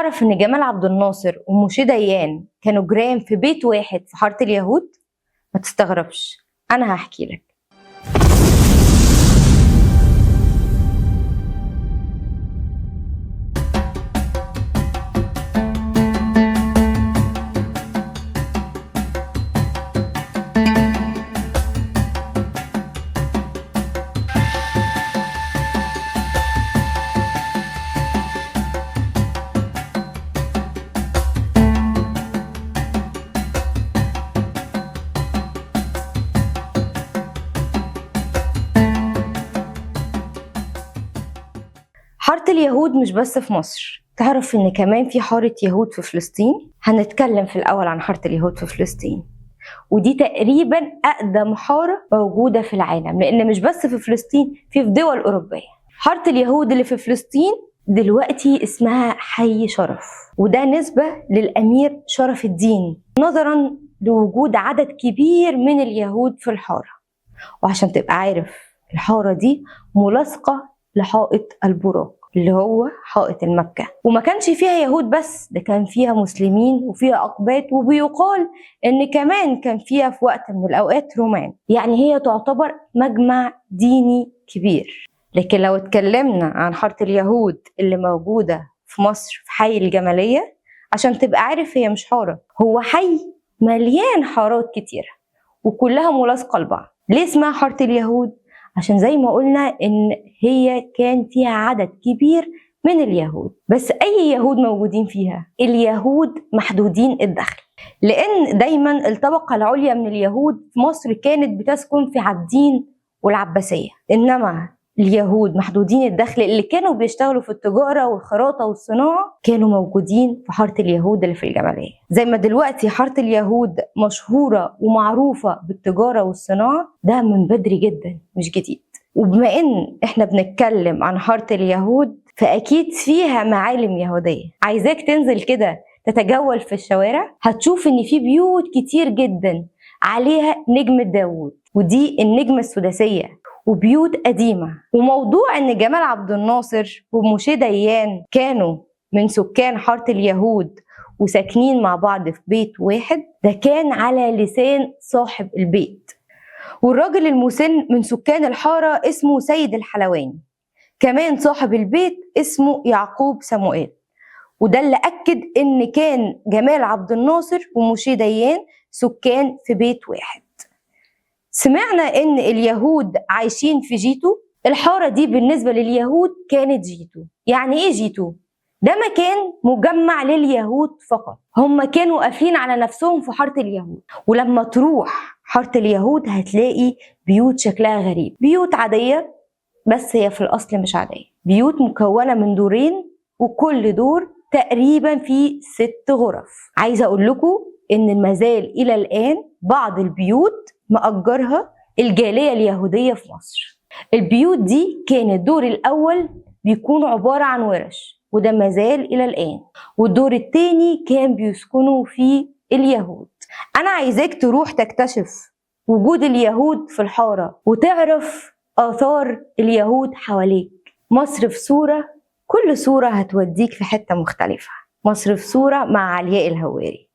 تعرف إن جمال عبد الناصر وموشي ديان كانوا جيران في بيت واحد في حارة اليهود؟ ما تستغربش، أنا هحكي لك. حارة اليهود مش بس في مصر، تعرف إن كمان في حارة يهود في فلسطين؟ هنتكلم في الأول عن حارة اليهود في فلسطين، ودي تقريبا أقدم حارة موجودة في العالم، لأن مش بس في فلسطين، في دول أوروبية. حارة اليهود اللي في فلسطين دلوقتي اسمها حي شرف، وده نسبة للأمير شرف الدين نظرا لوجود عدد كبير من اليهود في الحارة. وعشان تبقى عارف، الحارة دي ملاصقة لحائط البراق اللي هو حائط المبكى، وما كانش فيها يهود بس، ده كان فيها مسلمين وفيها أقباط، وبيقال إن كمان كان فيها في وقت من الأوقات رومان. يعني هي تعتبر مجمع ديني كبير. لكن لو اتكلمنا عن حارة اليهود اللي موجودة في مصر في حي الجمالية، عشان تبقى عارف هي مش حارة، هو حي مليان حارات كتيرة وكلها ملاصقة لبعض. ليه اسمها حارة اليهود؟ عشان زي ما قلنا إن هي كان فيها عدد كبير من اليهود. بس أي يهود موجودين فيها؟ اليهود محدودين الدخل، لأن دايما الطبقة العليا من اليهود في مصر كانت بتسكن في عابدين والعباسية، إنما اليهود محدودين الدخل اللي كانوا بيشتغلوا في التجارة والخراطة والصناعة كانوا موجودين في حارة اليهود اللي في الجمالية. زي ما دلوقتي حارة اليهود مشهورة ومعروفة بالتجارة والصناعة، ده من بدري جدا مش جديد. وبما إن إحنا بنتكلم عن حارة اليهود فأكيد فيها معالم يهودية. عايزاك تنزل كده تتجول في الشوارع، هتشوف إن في بيوت كتير جدا عليها نجمة داوود، ودي النجمة السداسية، وبيوت قديمة. وموضوع إن جمال عبد الناصر وموشي ديان كانوا من سكان حارة اليهود وساكنين مع بعض في بيت واحد، ده كان على لسان صاحب البيت. والراجل المسن من سكان الحارة اسمه سيد الحلواني، كمان صاحب البيت اسمه يعقوب سموئيل، وده اللي أكد إن كان جمال عبد الناصر وموشي ديان سكان في بيت واحد. سمعنا إن اليهود عايشين في جيتو. الحارة دي بالنسبة لليهود كانت جيتو. يعني إيه جيتو؟ ده مكان مجمع لليهود فقط، هم كانوا قافلين على نفسهم في حارة اليهود. ولما تروح حارة اليهود هتلاقي بيوت شكلها غريب، بيوت عادية بس هي في الأصل مش عادية، بيوت مكونة من دورين وكل دور تقريبا فيه 6 غرف. عايزة أقول لكم إن مازال إلى الآن بعض البيوت مأجرها الجالية اليهودية في مصر. البيوت دي كان الدور الأول بيكون عبارة عن ورش، وده مازال إلى الآن، والدور التاني كان بيسكنوا فيه اليهود. أنا عايزاك تروح تكتشف وجود اليهود في الحارة وتعرف آثار اليهود حواليك. مصر في صورة، كل صورة هتوديك في حتة مختلفة. مصر في صورة مع علياء الهواري.